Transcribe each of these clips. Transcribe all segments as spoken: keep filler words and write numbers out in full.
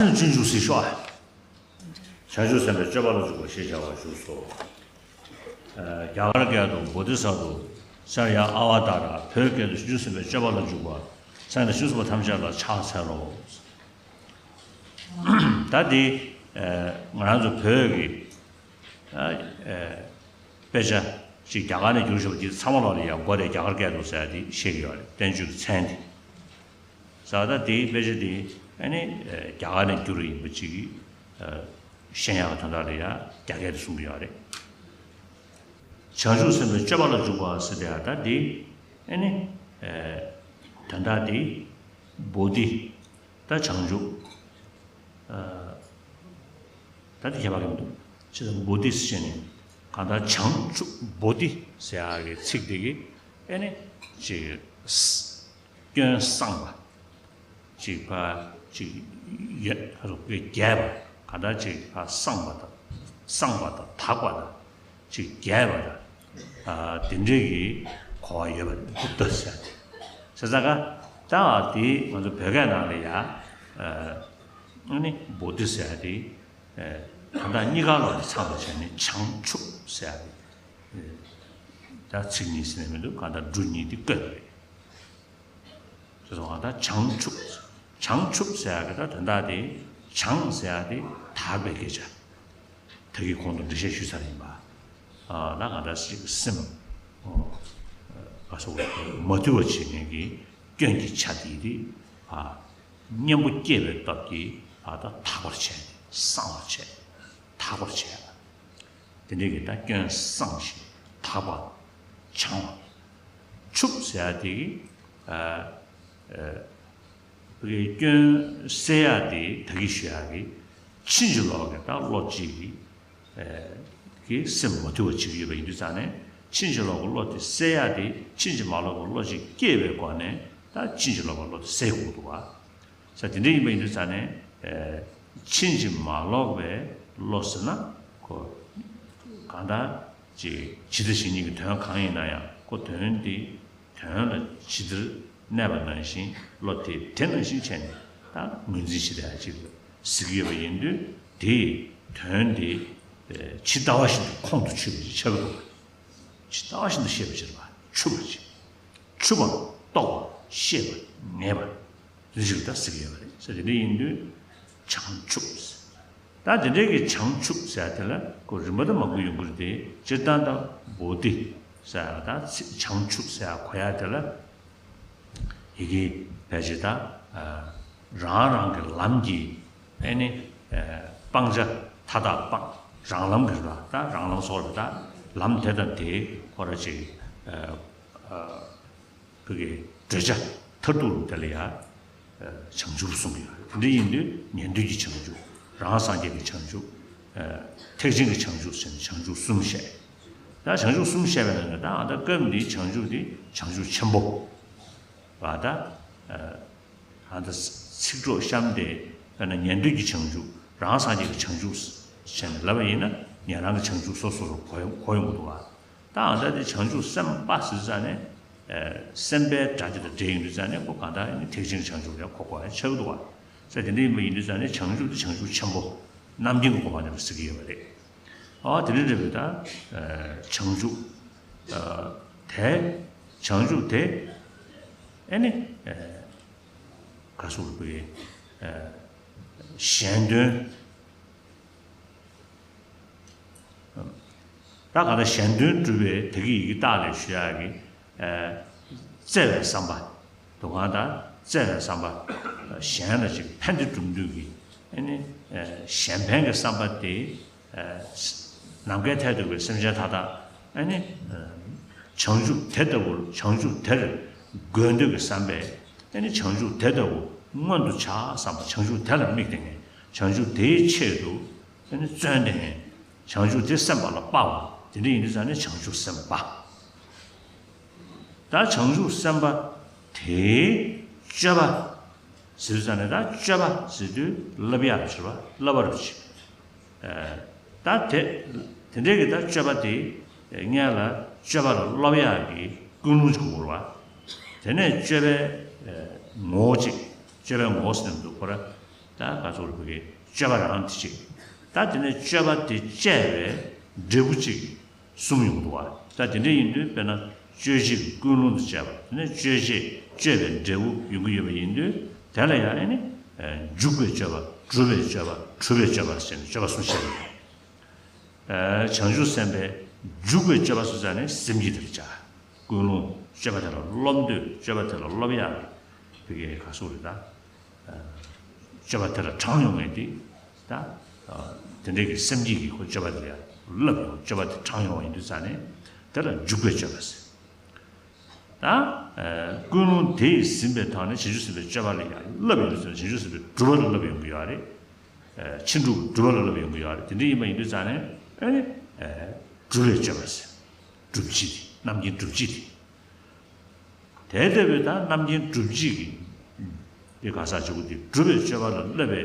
སྤྱོད་འཇུག་ཟེར་ཤོག་བྱང་ཆུབ་སེམས་དཔའི་སྤྱོད་པ་ལ་འཇུག་པ་ཞེས་བྱ་བ་བཞུགས་སོ། རྒྱ་གར་སྐད་དུ་བོ་དྷི་ས་ཏྭ། སརྦ་ཡ་ཨ་ཝ་ཏཱ་ར། བོད་སྐད་དུ་བྱང་ཆུབ་སེམས་དཔའི་སྤྱོད་པ་ལ་འཇུག་པ། སེམས་དང་བྱང་ཆུབ་སེམས་དཔའ་ཐམས་ཅད་ལ་ཕྱག་འཚལ་ལོ། ད་འདི་ང་རང་ཚོ་བོད་ཀྱི་དཔེ་ཆ་ཅིག་རྒྱ་གར་ནས་བསྒྱུར་བཞག་པ་འདི་ཚང་མ་ལོག་ལ་ཡང་མགོ་དེ་རྒྱ་གར་སྐད་དུ་ཟེར་ཏེ་བཤད་ཀྱི་ཡོད་རེད། བསྟན་བཅོས་ཀྱི་མཚན་དེ། ས་ད་དེའི་དཔེ་ཆ་དེ་ཨ་ནི་རྒྱ་གར་ནས་བསྒྱུར་ཡིན་པ་ཅིག་ཤེས་ཡག་གི་དོན་དག་ལ་ཡང་རྒྱ་སྐད་དུ་གསུང་གི་ཡོད་རེད། བྱང་ཆུབ་སེམས་དཔའི་སྤྱོད་པ་ལ་འཇུག་པ་ཟེར་དེ་ཡང་ད་དེ་ཨ་ནི་དོན་དག་དེ་བོ་དྷི། ད་བྱང་ཆུབ། ད་དེ་ཁྱད་པར་གང་འདུག་ཅེས་བོ་དྷི་ཟེར་ནས་གང་ལྟར་བྱང་ཆུབ་བོ་དྷི་ཟེར་ཡག་གི་ཚིག་དེ་གི་ཨེ་ནི་ཅིག་སྐྱོན་སངས་པ། ཅིག་ཕ་ཅིག་ཡོད་ཧ་རུ་པའི་རྒྱས་པ་གང་ལྟར་ཅིག་ཕ་སངས་པ་དང་སངས་པ་དང་དག་པ་དང་། ཅིག་རྒྱས་པ་དང་། དེ་འདྲའི་གི་གོ་བ་ཡོད་པ་འདུག་ད་ཟེར་ཏེ། ཟེར་ས་ག་ད་དེ་ང་ཚོ་བོད་སྐད་ནང་ལ་ཡ་ཨ་ནི་བོ་དྷི་ཟེར་ཏེ་ད་ལྟ་གཉིས་ཀ་ལོག་ཏུ་ཚང་བ་བྱས་ནས་བྱང་ཆུབ་ཟེར་ཏེ་ད་ཚིག་གཉིས་ཟེར་ནས་མི་འདུག་གང་ལྟར་འབྲུ་གཉིས་དེ་བཀོད་པ་རེད། ཅེས་སོགས་ད་བྱང་ཆུབ། བྱང་ཆུབ་ཟེར་ཡག་གི་ད་དོན་དག་དེ་བྱང་ཟེར་ཡག་དེ་དག་པའི་སྐད་ཆ། ད་གིན་གོང་དུ་འགྲེལ་བཤད་ཞུས་ཚར་ཡིན་པ། ད་གང་འདྲ་ཞིག་སེམས་ག་སོགས་མ་དུལ་བ་བྱེད་མཁན་གྱི་སྐྱོན་གྱི་ཆ་དེ་དེ་གཉེན་པོ་སྐྱེས་པའི་སྟོབས་ཀྱིས་ད་དག་པར་བྱས་ནས་སངས་པར་བྱས། དག་པར་བྱས། དེ་འདྲའི་གི་ད་སྐྱོན་སངས་ཤིང་དག་པ་བྱང་བ། ཆུབ་ཟེར་ཡག་དེ་གི་ཨ་ཨ་བོད་སྐད་སྐྱོན་སེལ་ཡག་དེ་ད་གིན་ཞུ་ཡག་གི་ཕྱིན་ཅི་ལོག་གི་ད་བློ་གཅིག་གི་ཨ་གི་སེམས་མ་དུལ་བ་བྱེད་ཀྱི་ཡོད་པ་ཡིན་དུས་ཙང་ནས་ཕྱིན་ཅི་ལོག་གི་བློ་དེ་སེལ་ཡག་དེ་ཕྱིན་ཅི་མ་ལོག་གི་བློ་གཅིག་སྐྱེས་པའི་སྒོ་ནས་ད་ཕྱིན་ཅི་ལོག་གི་བློ་དེ་སེལ་དགོས་འདུག་བ། ས་དེ་འདྲ་ཡིན་པ་ཡིན་དུས་ཙང་ནས་ཕྱིན་ཅི་མ་ལོག་པའི་བློ་ཟེར་ན་ཁོ་གང་ལྟར་ཅིག་ཇི་ལྟ་ཇི་སྙེད་ཀྱི་དོན་གང་ཡིན་ན་ཡང་ཁོ་དོན་དེ་དོན་ལ་ཇི་ལྟར་གནས་པ་ནང་བཞིན་བློ་དེ་དེ་ནང་བཞིན་བྱས་ནས་ད་ངོས་འཛིན་ཞིག་རེ་ཅིག་གཟིགས་ཡོད་པ་ཡིན་དུས་དེས་དོན་དེ་ཇི་ལྟ་བ་བཞིན་དུ་ཁོང་དུ་ཆུད་པ་ཞིག་ཆགས་ཀྱི་འདུག་ཇི་ལྟ་བ་བཞིན་དུ་ཤེས་པ་ཅིག་རེད་པ། ཆུད་པ་ཅིག་ཆུད་པ་རྟོགས་པ་ཤེས་པ་ངེས་པ། རེ་ཞིག་ད་ཟེར་གྱི་ཡོད་པ་རེད་ཟེར། དེ་འདྲ་ཡིན་དུས་བྱང་ཆུབ་ཟེར། ད་དེ་འདྲའི་གི་བྱང་ཆུབ་ཟེར་དེ་ལ་ཁོ་རིམ་པ་ད་མང་པོ་ཡོང་གི་རེད་དེ། སྤྱིར་བཏང་ད་བོ་དྷི་ཟེར་ད་ཚིག་བྱང་ཆུབ་ཟེར་གོ་ཡག་དེ་ལ་ཡི་གེ་ཕལ་ཆེར་ད་རང་རང་གི་ལམ་གྱི་ཨེ་ནི་སྤང་བྱ་མཐའ་དག་སྤངས་རང་ལམ་གྱི་རེད་པ། ད་རང་ལམ་སོགས་ལ་ད་ལམ་དེ་དང་དེ་ཁོ་ར་ཅིག་བོད་ཀྱི་བགྲོད་བྱ་མཐར་ཐུག་ལ་དེ་ལ་ཡང་བྱང་ཆུབ་གསུངས་ཡོད། དེ་འདྲ་ཡིན་དུས་ཉན་ཐོས་ཀྱི་བྱང་ཆུབ། རང་སངས་རྒྱས་ཀྱི་བྱང་ཆུབ། ཐེག་ཆེན་གྱི་བྱང་ཆུབ་ཟེར་ནས་བྱང་ཆུབ་གསུམ་བཤད། ད་བྱང་ཆུབ་གསུམ་བཤད་པའི་ནང་ནས་ད་ཨ་ད་སྐབས་འདིའི་བྱང་ཆུབ་འདི་བྱང་ཆུབ་ཆེན་པོ། བ་ད། ཨ་ད་ཚིག་གྲོགས་གཤམ་དེ་དཔེར་ན་ཉན་ཐོས་ཀྱི་བྱང་ཆུབ། རང་སངས་རྒྱས་ཀྱི་བྱང་ཆུབ་ཟེར་ནས་ལབ་པ་ཡིན་ན་ཉན་རང་གི་བྱང་ཆུབ་སོ་སོ་སོ་གོ་གོ་ཡོང་གི་འདུག་བ། ད་ཨ་ད་དེ་བྱང་ཆུབ་སེམས་དཔའ་ཟེར་ཙང་ནས་སེམས་དཔའི་སྒྲ་དེ་དང་འབྲེལ་ཡོང་དུས་ཙང་ནས་ཁོ་གང་ལྟར་ནི་ཐེག་ཆེན་གྱི་བྱང་ཆུབ་ལ་གོ་དགོས་པ་ཆགས་ཀྱི་འདུག་བ། ས་དེ་འདྲ་ཡིན་པ་ཡིན་དུས་ཙང་ནས་བྱང་ཆུབ་དེ་བྱང་ཆུབ་ཆེན་པོ་རྣམ་མཁྱེན་གྱི་གོ་འཕང་དེ་ལ་ཟེར་གྱི་ཡོད་པ་རེད། ཨ་དེ་འདྲ་འདྲ་བའི་ད་བྱང་ཆུབ་དེ་བྱང་ཆུབ་དེ་ཨེ་ནི་ག་སོགས་པའི་གཞན་དོན། ད་ག་ད་གཞན་དོན་སྒྲུབ་པའི་ད་གི་ཡི་གེ་རྟགས་ལས་ཞུ་ཡག་གི་བརྩེ་བའི་བསམ་པ། འདུ་ཁང་དང་བརྩེ་བའི་བསམ་པ། གཞན་ལ་ཅིག་ཕན་བདེ་སྒྲུབ་འདོད་ཀྱི་ཨེ་ནི་གཞན་ཕན་གྱི་བསམ་པ་དེ་ནམ་མཁའི་མཐས་གཏུགས་པའི་སེམས་ཅན་མཐའ་དག་ཨེ་ནི་བྱང་ཆུབ་དེ་ལྟ་བུར་བྱང་ཆུབ་དེར་འགོད་འདོད་ཀྱི་བསམ་པས་ཨེ་ནི་བྱང་ཆུབ་དེ་ལྟ་བུ་མངོན་དུ་བྱ་བསམ་པ། བྱང་ཆུབ་དེ་ལ་དམིགས་ཏེ་ནས་བྱང་ཆུབ་དེའི་ཆེད་དུ་ཨེ་ནི་བརྩོན་ཏེ་ནས། བྱང་ཆུབ་དེ་སེམས་དཔའ་ལ་དཔའ་བ་དེ་འདྲ་ཡིན་དུས་ཙང་ནས་བྱང་ཆུབ་སེམས་དཔའ། ད་བྱང་ཆུབ་སེམས་དཔའ་དེའི་སྤྱོད་པ་ཟེར་དུས་ཙང་ནས་ད་སྤྱོད་པ་ཟེར་དུས་བསླབ་ཡག་རེད་པ། བསླབ་པ་རེད་པ། ད་དེ་དེ་འདྲའི་གི་ད་སྤྱོད་པ་དེ་སྔོན་ལ་སྤྱོད་པ་ལ་སློབ་ཡག་གི་ཀུན་སློང་ཅིག་དགོས་རེད་པ། དེ་ནས་སྤྱོད་པའི་ངོ་བོ་ཅིག་སྤྱོད་པའི་ངོ་བོ་ཟེར་ནས་འདུག་ཁོ་ར། ད་ག་ཚོད་རེད། བོད་སྐད་སྤྱོད་པ་རང་དེ་གཅིག་ད་དེ་ནས་སྤྱོད་པ་དེ་སྤྱད་པའི་འབྲས་བུ་གཅིག་གསུམ་ཡོང་འདུག་བ། ད་དེ་འདྲ་ཡིན་དུས་དཔེར་ན་སྤྱོད་བྱེད་ཀྱི་ཀུན་སློང་དང་བཅས་པ། དེ་ནས་སྤྱོད་བྱེད་སྤྱོད་པའི་འབྲས་བུ་ཡོང་གི་ཡོད་པ་ཡིན་དུས། དེ་ལ་ཡང་ཨ་ནི་འཇུག་པའི་སྤྱོད་པ། སྒྲུབ་པའི་སྤྱོད་པ། གྲུབ་པའི་སྤྱོད་པ་ཟེར་ནས་སྤྱོད་པ་གསུམ་བཤད་པ་ཡིན། བྱང་ཆུབ་སེམས་དཔའི་འཇུག་པའི་སྤྱོད་པ་སུ་ཙམ་ནས་སེམས་བསྐྱེད་དེ་ལ་བྱ། ཀུན་སློང་། སྤྱོད་པ་དེ་ལ་སློབ་འདོད། སྤྱོད་པ་དེ་ལ་སློབ་ཡག་གི་ག་ཚོད་རེད་ད། སྤྱོད་པ་དེ་ལ་དྲངས་ཡོང་བའི་དེ། ད་དེ་འདྲའི་གི་སེམས་བསྐྱེད་ཀྱི་ཁོ་སྤྱོད་པ་དེ་ལ་ཡང་བསླབ་ཡོང་། སྤྱོད་པ་དེ་དྲངས་ཡོང་བ་ཡིན་དུས་ཙང་ནས་དེ་ལ་འཇུག་པའི་སྤྱོད་པ་ཟེར། ད་ཀུན་སློང་དེས་ཟིན་པའི་ཐོག་ནས་བྱང་ཆུབ་སེམས་དཔའི་སྤྱོད་པ་ལ་ཡང་བསླབ་ཡོང་དུས་ཙང་ནས་བྱང་ཆུབ་སེམས་དཔའི་སྒྲུབ་པ་ལ་བསླབ་ཡོང་གི་ཡོད་རེད། ཕྱིན་དྲུག་སྒྲུབ་པ་ལ་བསླབ་ཡོང་གི་ཡོད་རེད། དེ་འདྲ་ཡིན་པ་ཡིན་དུས་ཙང་ནས་ཨ་ནི་སྒྲུབ་པའི་སྤྱོད་པ་ཟེར། སྒྲུབ་བྱེད་དེ། རྣམ་མཁྱེན་སྒྲུབ་བྱེད་དེ། དེ་ལྟ་བུའི་ད་རྣམ་མཁྱེན་སྒྲུབ་བྱེད་ཀྱི་དེ་ག་ས་ཆོག་གི་དེ་སྒྲུབ་པའི་སྤྱོད་པ་ལ་བསླབ་པའི་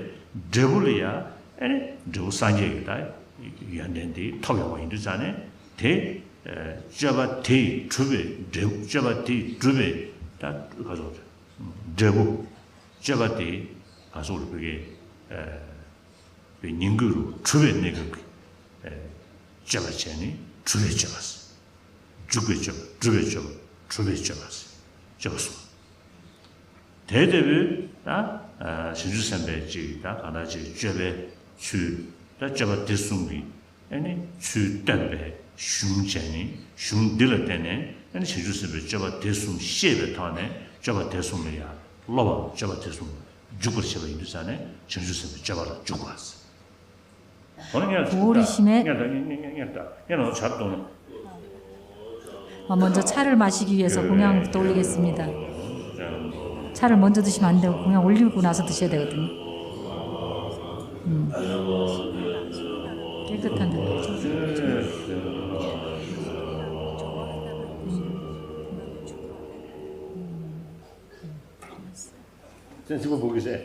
འབྲས་བུ་ལ་ཡང་ཨ་ནི་འབྲས་བུ་སངས་རྒྱས་ཀྱི་ད་ཡོན་ཏན་དེ་ཐོབ་ཡོང་བ་ཡིན་དུས་ཙང་ནས་དེ། སྤྱོད་པ་དེས་གྲུབ་པའི་འབྲས་བུ། སྤྱོད་པ་དེས་གྲུབ་པའི་ད་ག་ཚོད་འབྲས་བུ། སྤྱོད་པ་དེ་ག་ཚོད་རེད། བོད་སྐད་པའི་ཉིང་དགོས་རུ་གྲུབ་པའི་གནས་སྐབས་ཀྱི་སྤྱོད་པ་བྱས་ནས་གྲུབ་པའི་སྤྱོད་པ་ཟེར། འཇུག་པའི་སྤྱོད་པ། སྒྲུབ་པའི་སྤྱོད་པ། གྲུབ་པའི་སྤྱོད་པ་ཟེར། སྤྱོད་པ་གསུམ། དེ་ལྟ་བུའི་ད་བྱང་ཆུབ་སེམས་དཔའི་གཅིག་ད་གང་ལྟར་གཅིག་སྤྱོད་པའི་ཚུལ། ད་སྤྱོད་པ་དེ་གསུམ་གྱི་ཨ་ནི་ཚུལ་སྟོན་པའི་གཞུང་བྱས་ནས། གཞུང་འདི་ལ་བརྟེན་ནས་ཨ་ནི་བྱང་ཆུབ་སེམས་དཔའི་སྤྱོད་པ་དེ་གསུམ་ཤེས་པའི་ཐོག་ནས་སྤྱོད་པ་དེ་གསུམ་ལ་ཡང་སློབ་པའམ་སྤྱོད་པ་དེ་གསུམ་འཇུག་པར་བྱེད་པ་ཡིན་དུས་ཙང་ནས་བྱང་ཆུབ་སེམས་དཔའི་སྤྱོད་པ་ལ་འཇུག་པ་ཟེར། འོ་ན་ངས་ད་གོ་རིམ་ཤིག་མེད། ངས་ད་ངས་ངས་ངས་ངས་ད་ངས་ནང་ཆར་གཏོང་ན། 아, 먼저 차를 마시기 위해서 공양을 떠 올리겠습니다. 차를 먼저 드시면 안 되고 공양 올리고 나서 드셔야 되거든요. 음. 깨끗한 데. བཙན་ཚིག་པ་བུ་གི་སེ།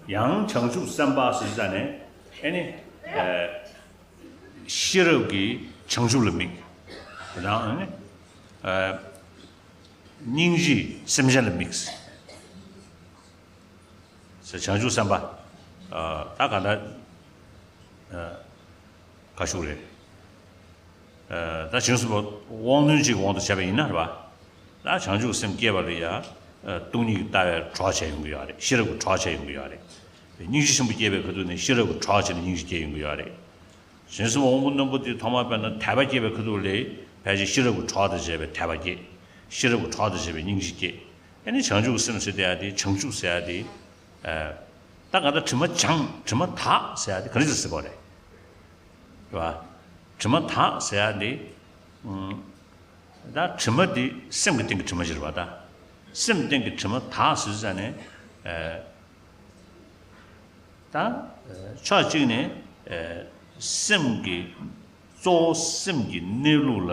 ཡང་བྱང་ཆུབ་སེམས་དཔའ་ཟེར་ཙང་ནས་ཨ་ནི། ཤེས་རབ་ཀྱིས་བྱང་ཆུབ་ལ་དམིགས། དེ་དང་ཨ་ནི། སྙིང་རྗེས་སེམས་ཅན་ལ་དམིགས། ཟེར། བྱང་ཆུབ་སེམས་དཔའ། ད་ག་ད་ག་ཞུགས་རེད། ད་བྱང་ཆུབ་སེམས་དཔའ་དབང་རྣོན་གཅིག་གི་དབང་དུ་བྱས་པ་ཡིན་ན་རེད་པ། ད་བྱང་ཆུབ་སེམས་བསྐྱེད་པ་ལ་ཡང་སྟོང་ཉིད་ཀྱི་ལྟ་བའི་གྲོགས་བྱས་ཡོང་གི་ཡོད་རེད། ཤེས་རབ་ཀྱི་གྲོགས་བྱས་ཡོང་གི་ཡོད་རེད། སྙིང་རྗེ་ཆེན་པོ་བསྐྱེད་པའི་ཁ་ཐུག་ནས་ཤེས་རབ་ཀྱི་གྲོགས་བྱས་ནས་སྙིང་རྗེ་སྐྱེ་ཡོང་གི་ཡོད་རེད། བྱང་ཆུབ་སེམས་དབང་པོ་རྣོན་པོ་དེ་ཐོག་མར་དཔེར་ན་དད་པ་སྐྱེས་པའི་ཁ་ཐུག་ལས་ཕལ་ཆེར་ཤེས་རབ་ཀྱི་གྲོགས་དང་བཅས་པའི་དད་པ་སྐྱེ། ཤེས་རབ་ཀྱི་གྲོགས་དང་བཅས་པའི་སྙིང་རྗེ་སྐྱེ། ཨ་ནི་བྱང་ཆུབ་སེམས་ཟེར་དེ་ཡ་དེ། བྱང་ཆུབ་ཟེར་ཡ་དེ། ད་ག་ད་དྲི་མ་བྱང་། དྲི་མ་དག་ཟེར་ཡ་དེ་ག་རེ་ཟེར་ཟེར་བ་རེད། རེད་བ། དྲི་མ་དག་ཟེར་ཡ་དེ། ད་དྲི་མ་དེ་སེམས་ཀྱི་སྟེང་གི་དྲི་མ་ཞིག་རེད་བ། ད་སེམས་སྟེང་གི་དྲི་མ་དག་ཟེར་ཙང་ནས། ད་ཕྱོགས་གཅིག་ནས་སེམས་ཀྱི་གཙོ་བོ་སེམས་ཀྱི་གནས་ལུགས་ལ་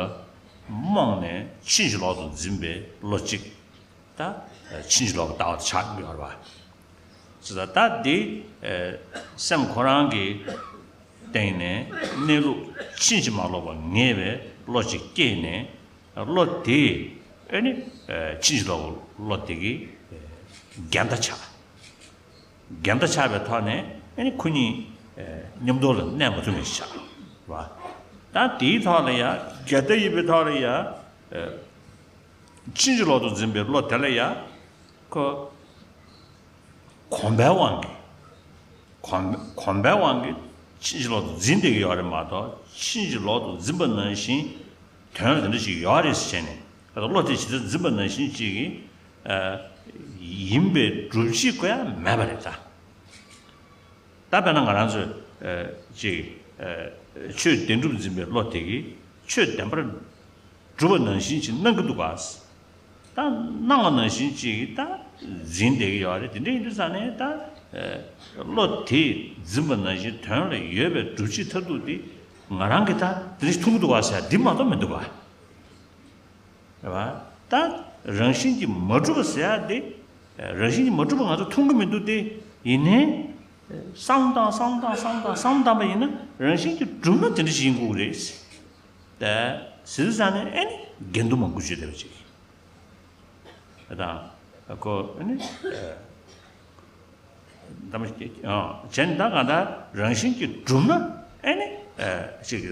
རྨོངས་ནས་ཕྱིན་ཅི་ལོག་ཏུ་འཛིན་པའི་བློ་གཅིག་ད་ཕྱིན་ཅི་ལོག་གི་ལྟ་བ་དེ་ཆགས་ཡོད་རེད་བ། ཙི་ད་ད་འདི་སེམས་ཁོ་རང་གི་སྟེང་ནས་གནས་ལུགས་ཕྱིན་ཅི་མ་ལོག་པ་ངེས་པའི་བློ་གཅིག་སྐྱེས་ནས། བློ་དེ་ཨ་ནི་ཕྱིན་ཅི་ལོག་གི་བློ་དེ་གི་འགལ་ཟླ་ཆགས། འགལ་ཟླ་ཆགས་པའི་ཐོག་ནས་ཨ་ནི་ཁོ་གཉིས་མཉམ་དུ་ལ་གནས་མ་ཐུབ་མཁན་ཞིག་ཆགས་པ། ད་དེའི་ཐོག་ལ་ཡ། འགལ་ཟླ་ཡིན་པའི་ཐོག་ལ་ཡ། ཕྱིན་ཅི་ལོག་ཏུ་འཛིན་པའི་བློ་དེ་ལ་ཡ། ཁོ་གོམས་པའི་དབང་གིས། གོམས་གོམས་པའི་དབང་གིས་ཕྱིན་ཅི་ལོག་ཏུ་འཛིན་བསྡད་ཀྱི་ཡོད་རེད་མ་གཏོགས། ཕྱིན་ཅི་ལོག་ཏུ་འཛིན་པ་ནང་བཞིན་དོན་ལ་དེ་འདྲ་ཞིག་ཡོད་རེད་ཟེར་བྱས་ནས། བློ་དེ་ཇི་ལྟར་འཛིན་པ་ནང་བཞིན་ཅིག་གིས་ཡིན་པའི་སྒྲུབ་བྱེད་ཀྱང་མེད་པ་རེད་ད། ད་དཔེར་ན་ང་རང་ཚོས་ཅིག་ཆོས་བདེན་གྲུབ་འཛིན་པའི་བློ་དེ་གིས་ཆོས་བདེན་པར་སྒྲུབ་པ་ནང་བཞིན་ཅིག་སྣང་གི་འདུག་ག། ད་སྣང་བ་ནང་བཞིན་ཅིག་གིས་ད་འཛིན་བསྡད་ཀྱི་ཡོད་རེད། དེ་འདྲ་ཡིན་དུས་ཙང་ནས་ད་བློ་དེས་འཛིན་པ་ནང་བཞིན་དོན་ལ་ཡོད་པའི་སྒྲུབ་བྱེད་མཐར་ཐུག་དེ་ང་རང་གིས་ད་དེ་འདྲ་ཞིག་མཐོང་གི་འདུག་ག་ཟེར་ཡ་འདི་མ་གཏོགས་མི་འདུག་ག། རེད་བ། ད་རང་བཞིན་གྱིས་མ་གྲུབ་པ་ཟེར་ཡ་དེ། རང་བཞིན་གྱིས་མ་གྲུབ་པ་ང་ཚོ་མཐོང་གི་མི་འདུག་སྟེ། ཡིན་ནའི་བསམ་བཏང་བསམ་བཏང་བསམ་བཏང་བསམ་བཏང་པ་ཡིན་ན་རང་བཞིན་གྱིས་གྲུབ་ན་དེ་འདྲ་ཞིག་ཡིན་དགོས་ཀྱི་རེད། ད་ཟེར་ཙང་ནས་ཨ་ནི་འགལ་འདུ་མང་པོ་བརྗོད་བསྡད་པ་ཅིག་དང་། ཁོ་ཨ་ནི། ད་མ་བྱས་ནས་ད་གང་ལྟར་རང་བཞིན་གྱིས་གྲུབ་ན་ཨ་ནི་ཅིག་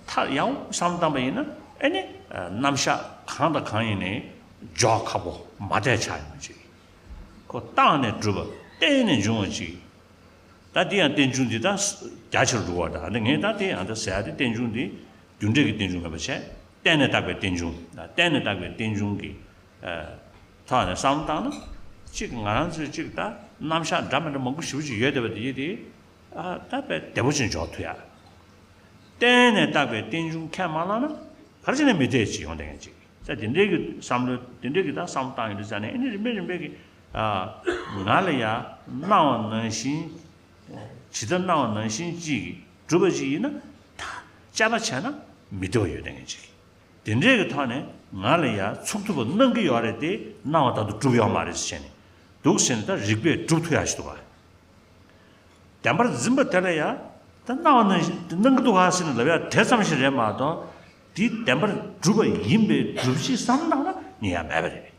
མཐའ་ཡང་བསམ་བཏང་པ་ཡིན་ན་ཨ་ནི་རྣམ་གཞག་གང་དང་གང་ཡིན་ནའི་འཇོག་ཁག་པོ་མ་བསྡད་ཆགས་ཡོང་ཅིག་ཁོ་བརྟགས་ནས་གྲུབ་པ་བརྟེན་ནས་འབྱུང་བ་ཅིག་ད་དེ་ཡང་རྟེན་འབྱུང་འདི་ད་རྒྱ་ཆེར་འགྲོ་བ་དང་ངས་ད་དེ་ཡང་ད་ཟེར་ཡ་དེ་རྟེན་འབྱུང་འདི་རྒྱུ་འབྲས་ཀྱི་རྟེན་འབྱུང་མེད་པ་བྱས་བརྟེན་ནས་བཏགས་པའི་རྟེན་འབྱུང་ད་བརྟེན་ནས་བཏགས་པའི་རྟེན་འབྱུང་གི་ཐོག་ནས་བསམ་བློ་བཏང་ན་གཅིག་ང་རང་ཚོས་གཅིག་ད་རྣམ་གཞག་འདྲ་མི་འདྲ་མང་པོ་ཞེ་པོ་ཅིག་ཡོད་བསྡད་པ་དེ་ཡིན་ཏེ་ད་དཔེ་བདེ་པོ་ཅིག་འཇོག་ཐུབ་ཡ། བརྟེན་ནས་བཏགས་པའི་རྟེན་འབྱུང་ཁས་མ་བླངས་ན་ག་རེ་བྱས་ནས་མི་བདེ་ཅིག་ཡོང་བསྡད་མཁན་ཅིག་ད་དེ་འདྲའི་གི་བསམ་བློ་དེ་འདྲའི་གི་ད་བསམ་བློ་བཏང་ཡོང་དུས་ཙང་ནས་ཨ་ནི་རིམ་པས་རིམ་པས་གི་ང་ལ་ཡ་སྣང་བ་ནང་བཞིན་ཇི་ལྟར་སྣང་བ་ནང་བཞིན་གཅིག་གིས་གྲུབ་པ་ཅིག་ཡིན་ན་ད་དཔྱད་པ་བྱས་ན་མི་བདེ་བ་ཡོད་བསྡད་མཁན་ཅིག་དེ་འདྲའི་གི་ཐོག་ནས་ང་ལ་ཡ་ཚུགས་ཐུབ་པ་གནང་གི་ཡོད་རེད་དེ་སྣང་བ་ལྟར་དུ་གྲུབ་ཡོད་མ་རེད་ཟེར་བྱས་ནས་འདུག་ཟེར་ནས་ད་རིགས་པས་གྲུབ་ཐུབ་ཡག་ཞིག་འདུག་ག་བདེན་པར་འཛིན་པ་དེ་ལ་ཡང་ད་སྣང་བ་ནང་བཞིན་སྣང་གི་འདུག་ག་ཟེར་ནས་ལབ་ཡ་དེ་ཙམ་ཞིག་རེད་མ་གཏོགས་དེ་བདེན་པར་གྲུབ་པ་ཡིན་པའི་སྒྲུབ་བྱེད་བསམ་བློ་བཏང་ན་ཉན་ཡ་མེད་པ་རེད།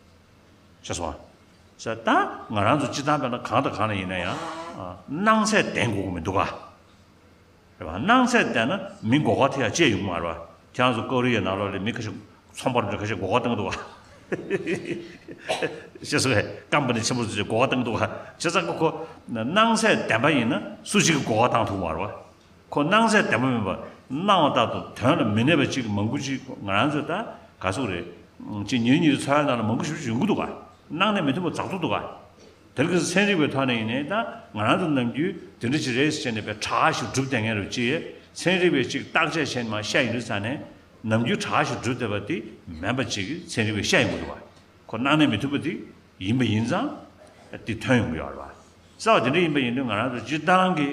ཤེས་སོང་ང་། ད་ང་རང་ཚོ་སྤྱིར་བཏང་དཔེར་ན་གང་དང་གང་ལ་ཡིན་ན་ཡང་སྣང་ཚད་ལྡན་དགོས་ཀྱི་མི་འདུག་ག་རེད་པ། སྣང་ཚད་ལྡན་ན་མི་མགོ་སྐོར་ཐེབས་ཡ་ཅི་ཡང་ཡོང་གི་མ་རེད་པ། ཁྱེད་རང་ཚོ་ཀོ་རི་ཡའི་ནང་ལོགས་ལ་མི་ཁ་ཤས་ཚོང་པ་རེ་ཁ་ཤས་མགོ་སྐོར་བཏང་གི་འདུག་ག་ཤེས་སོང་ངས། ཀམ་པ་ནི་ཆེན་པོ་ཚོས་མགོ་སྐོར་བཏང་གི་འདུག་ག་བྱས་ཙང་ཁོ་ཁོ་སྣང་ཚད་ལྡན་པ་ཡིན་ན་སུ་ཞིག་གིས་མགོ་སྐོར་བཏང་ཐུབ་མ་རེད་པ། ཁོ་སྣང་ཚད་ལྡན་པ་མིན་པ་སྣང་བ་ལྟར་དུ་དོན་ལ་མི་གནས་པ་ཅིག་མང་པོ་ཅིག་ང་རང་ཚོས་ད་ག་ཟེར་དགོས་རེད། ཅིག་ཉིན་རེ་ཉིན་རེ་འཚོ་བའི་ནང་ལ་མང་པོ་ཞིག་ཡོང་གི་འདུག་ག་སྣང་གནས་མི་མཐུན་པ་ཛག་འདུག་འདུག་ག་དེ་ལ་ཚན་རིག་པའི་ཐོག་ནས་ཡིན་ནའི་ད་ང་རང་ཚོ་ནམ་རྒྱུན་དེ་འདྲ་ཅིག་རེད་ཟེར་ནས་པའི་ཁྲ་ཞིག་གྲུབ་བསྡད་མཁན་རེད་ཅེས་ཚན་རིག་པས་ཅིག་བརྟག་དཔྱད་བྱས་ནས་མར་བཤད་ཡོང་དུས་ཙང་ནས་ནམ་རྒྱུན་ཁྲ་ཞིག་གྲུབ་བསྡད་པ་དེ་མིན་པ་ཅིག་ཚན་རིག་པས་བཤད་ཡོང་གི་འདུག་ག་ཁོ་སྣང་གནས་མི་མཐུན་པ་དེ་ཡིན་པ་ཡིན་ཙང་དེ་ཐོན་ཡོང་གི་ཡོད་རེད་པ། གསལ་བ་དེ་འདྲ་ཡིན་པ་ཡིན་དུས་ང་རང་ཚོ་སྤྱིར་བཏང་གི་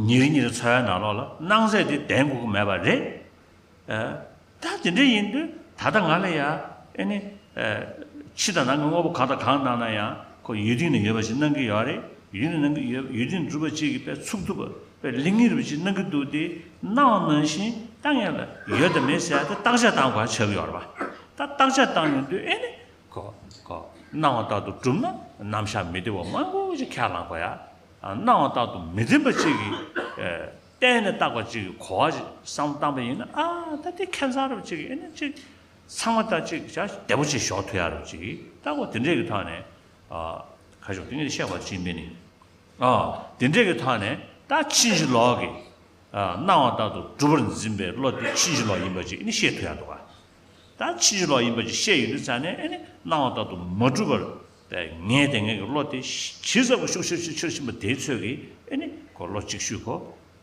ཉིན་རེ་ཉིན་རེ་འཚོ་བའི་ནང་ལོགས་ལ་སྣང་ཚད་དེ་ལྡན་དགོས་ཀྱི་མེད་པ་རེད། ཨ། ད་དེ་འདྲ་ཡིན་དུས་ད་ལྟ་ང་ལ་ཡ་ཨེ་ནི། ཨ། ཕྱི་དང་ནང་གི་དངོས་པོ་གང་དང་གང་སྣང་ན་ཡང་ཁོ་ཡུལ་སྟེང་ན་ཡོད་པ་ཞིག་སྣང་གི་ཡོད་རེད། ཡུལ་སྟེང་ན་སྣང་གི་ཡོད། ཡུལ་སྟེང་གྲུབ་པ་གཅིག་གིས་དཔེ་ཚུགས་ཐུབ་པ་དཔེ་ལིང་ངེ་རུ་ཅིག་སྣང་གི་འདུག་སྟེ་སྣང་བ་ནང་བཞིན་ད་ངེད་ལ་ཡོད་དམ་མེད་ཟེར་ཡ་དེ་བརྟག་དཔྱད་བཏང་དགོས་ཆགས་ཀྱི་ཡོད་རེད་པ། ད་བརྟག་དཔྱད་བཏང་ཡོང་དུས་ཨེ་ནི། ཁོ་ཁོ་སྣང་བ་ལྟར་དུ་གྲུབ་ན་རྣམ་གཞག་མི་བདེ་བ་མང་པོ་ཞིག་ཁས་བླངས་དགོས་ཡ། སྣང་བ་ལྟར་དུ་མི་འཛིན་པ་གཅིག་གིས། ཨ། བརྟེན་ནས་བཏགས་པ་གཅིག་གིས་གོ་བ་ཞིག་བསམ་བཏང་པ་ཡིན་ན་ཨ་ད་དེ་ཁྱད་མཚར་རབ་ཅིག་ཨེ་ནི་ཅིག་ཚང་མ་ད་ཅིག་བྱ་བདེ་པོ་ཅིག་ཞོག་ཐུབ་ཡ་རབ་ཅིག་ད་གོ་དེ་འདྲས་ཀྱི་ཐོག་ནས། ཨ། ཁ་ཤོག་དེ་ངས་བཤད་པ་ཅིག་མིན་ནི། ཨ། དེ་འདྲས་ཀྱི་ཐོག་ནས་ད་ཕྱིན་ཅི་ལོག་གི་ཨ། སྣང་བ་ལྟར་དུ་གྲུབ་པར་འཛིན་པའི་བློ་དེ་ཕྱིན་ཅི་ལོག་ཡིན་པ་ཅིག་ཨེ་ནི་ཤེས་ཐུབ་ཡ་འདུག་ག་ད་ཕྱིན་ཅི་ལོག་ཡིན་པ་ཅིག་ཤེས་ཡོང་དུས་ཙང་ནས་ཨེ་ནི་སྣང་བ་ལྟར་དུ་མ་གྲུབ་པར་ངེས་དེ་ངེས་ཀྱི་བློ་དེ་ཇི་ཙམ་ཤུགས་ཆེར་ཆེར་ཕྱིན་པ་དེའི་ཚོད་ཀྱིས་ཨེ་ནི་ཁོ་བློ་གཅིག་ཤུགས་ཁོ་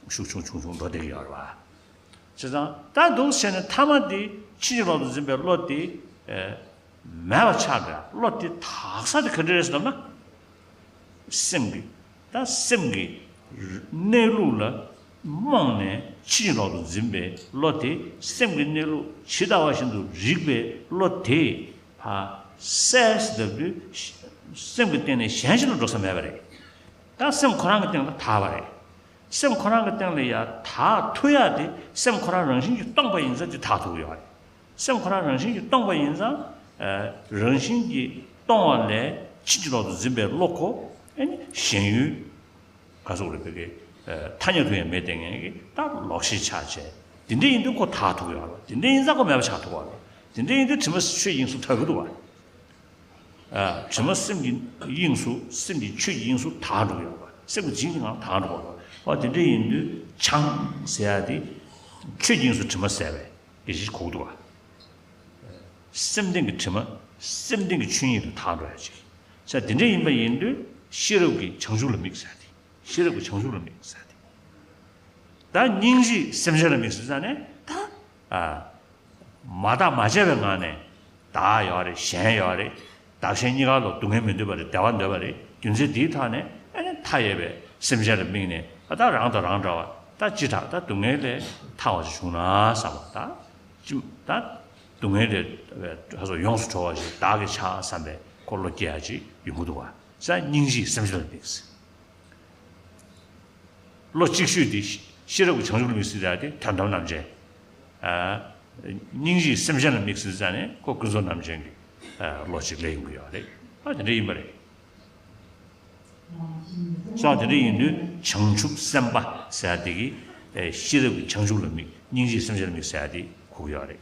ཤུགས་ཆུང་ཆུང་ཆུང་འགྲོ་བསྡད་ཀྱི་ཡོད་རེད་པ། བྱས་ཙང་ད་འདུག་བྱས་ནས་ཐ་མ་དེ་ཕྱིན་ཅི་ལོག་ཏུ་འཛིན་པའི་བློ་དེ་ཨེ། མེད་པ་ཆགས་འགྲོ་ཡ། བློ་དེ་དག་ས་དེ་ག་འདྲ་རེད་ཟེར་ལབ་ན། སེམས་ཀྱི། ད་སེམས་ཀྱི་གནས་ལུགས་ལ་རྨོངས་ནས་ཕྱིན་ཅི་ལོག་ཏུ་འཛིན་པའི་བློ་དེ་སེམས་ཀྱི་གནས་ལུགས་ཇི་ལྟ་བ་བཞིན་དུ་རིག་པའི་བློ་དེ་ཕ་གསལ་ཟེར་ལབ་དུས་སེམས་ཀྱི་སྟེང་ནས་གཞན་ཞིག་ལ་འགྲོ་ས་མེད་པ་རེད། ད་སེམས་ཁོ་རང་གི་སྟེང་ལ་དག་པ་རེད། སེམས་ཁོ་རང་གི་སྟེང་ལ་ཡ་དག་ཐུབ་ཡ་དེ་སེམས་ཁོ་རང་རང་བཞིན་གྱིས་སྟོང་པ་ཡིན་ཙང་དེ་དག་ཐུབ་ཀྱི་ཡོད་རེད། སེམས་ཁོ་རང་རང་བཞིན་གྱིས་སྟོང་པ་ཡིན་ཙང་། ཨ། རང་བཞིན་གྱིས་སྟོང་བ་ལས་ཕྱིན་ཅི་ལོག་ཏུ་འཛིན་པའི་བློ་ཁོ་ཨེ་ནི་ཞེན་ཡུལ་ག་ཟེར་དགོས་རེད། བོད་སྐད། ཨ། ཐ་སྙད་དུ་ཡང་མེད་དེ་ངེས་ཀྱི་ད་ལོག་ཤེས་ཆགས་བྱས། དེ་འདྲ་ཡིན་དུས་ཁོ་དག་ཐུབ་ཀྱི་ཡོད་རེད། དེ་འདྲ་ཡིན་ཙང་ཁོ་མེད་པ་ཆགས་ཐུབ་ཀྱི་ཡོད་རེད། དེ་འདྲ་ཡིན་དུས་དྲི་མ་ཆོས་དབྱིངས་སུ་དག་གི་འདུག་བ། ཨ། དྲི་མ་སེམས་ཀྱི་དབྱིངས་སུ་སེམས་ཀྱི་ཆོས་ཀྱི་དབྱིངས་སུ་དག་འགྲོ་གི་ཡོད་པ། སེམས་ཀྱི་བྱིངས་ཀྱི་ངང་དག་འགྲོ་གི་ཡོད་པ། འོ་དེ་འདྲ་ཡིན་དུས་བྱང་ཟེར་ཡ་དེ་ཆོས་ཀྱི་དབྱིངས་སུ་དྲི་མ་ཟད་པའི་སྐད་ཆ་ཞིག་གོ་གི་འདུག་བ། སེམས་སྟེང་གི་དྲི་མ་སེམས་སྟེང་གི་ཆོས་ཉིད་དུ་དག་འགྲོ་ཡ་ཅིག་ཟེར་དེ་འདྲ་ཡིན་པ་ཡིན་དུས་ཤེས་རབ་ཀྱི་བྱང་ཆུབ་ལ་དམིགས་ཟེར་ཡ་དེ། ཤེས་རབ་ཀྱི་བྱང་ཆུབ་ལ་དམིགས་ཟེར་ཡ་དེ། ད་སྙིང་རྗེའི་སེམས་ཅན་ལ་དམིགས་ཟེར་ཙང་ནས་ད། ཨ། མ་བརྟགས་མ་དཔྱད་པའི་ངང་ནས་བདག་ཡོད་རེད། གཞན་ཡོད་རེད། བདག་གཞན་གཉིས་ཀ་ལ་སྡུག་བསྔལ་མི་འདོད་པ་རེད། བདེ་བ་འདོད་པ་རེད། རྒྱུ་མཚན་དེའི་ཐོག་ནས་ཨ་ནི་མཐའ་ཡས་པའི་སེམས་ཅན་ལ་དམིགས་ནས་ཨ་ད་རང་དང་རང་འདྲ་བ་ད་ཅི་དྲག་ད་སྡུག་བསྔལ་ལས་ཐར་བ་ཞིག་བྱུང་ན་བསམ་པ་ད་ཅི་ད་སྡུག་བསྔལ་ལས་ཧ་སོ་ཡོངས་སུ་གྲོལ་བ་ཞིག་བདག་གིས་ཆགས་བསམ་པའི་འཁོར་ལོ་སྐྱེ་ཡ་ཅིག་ཡོང་གི་འདུག་བ། ས་སྙིང་རྗེའི་སེམས་ཅན་ལ་དམིགས། བློ་གཅིག་ཤོས་དེ་ཤེས་རབ་ཀྱི་བྱང་ཆུབ་ལ་དམིགས་ཟེར་ཡ་དེ་དོན་དམ་རྣམ་མཁྱེན། ཨ། སྙིང་རྗེའི་སེམས་ཅན་ལ་དམིགས་ཟེར་ཙང་ནས་ཁོ་ཀུན་རྫོབ་རྣམ་མཁྱེན་གྱི། བློ་གཅིག་སླེབས་ཡོང་གི་ཡོད་རེད། ཨ་དེ་འདྲ་ཡིན་པ་རེད། ས་དེ་འདྲ་ཡིན་དུས་བྱང་ཆུབ་སེམས་དཔའ་ཟེར་ཡ་དེ་གི་ཤེས་རབ་ཀྱི་བྱང་ཆུབ་ལ་དམིགས། སྙིང་རྗེའི་སེམས་ཅན་ལ་དམིགས་ཟེར་ཡ་དེ་གོ་གི་ཡོད་རེད།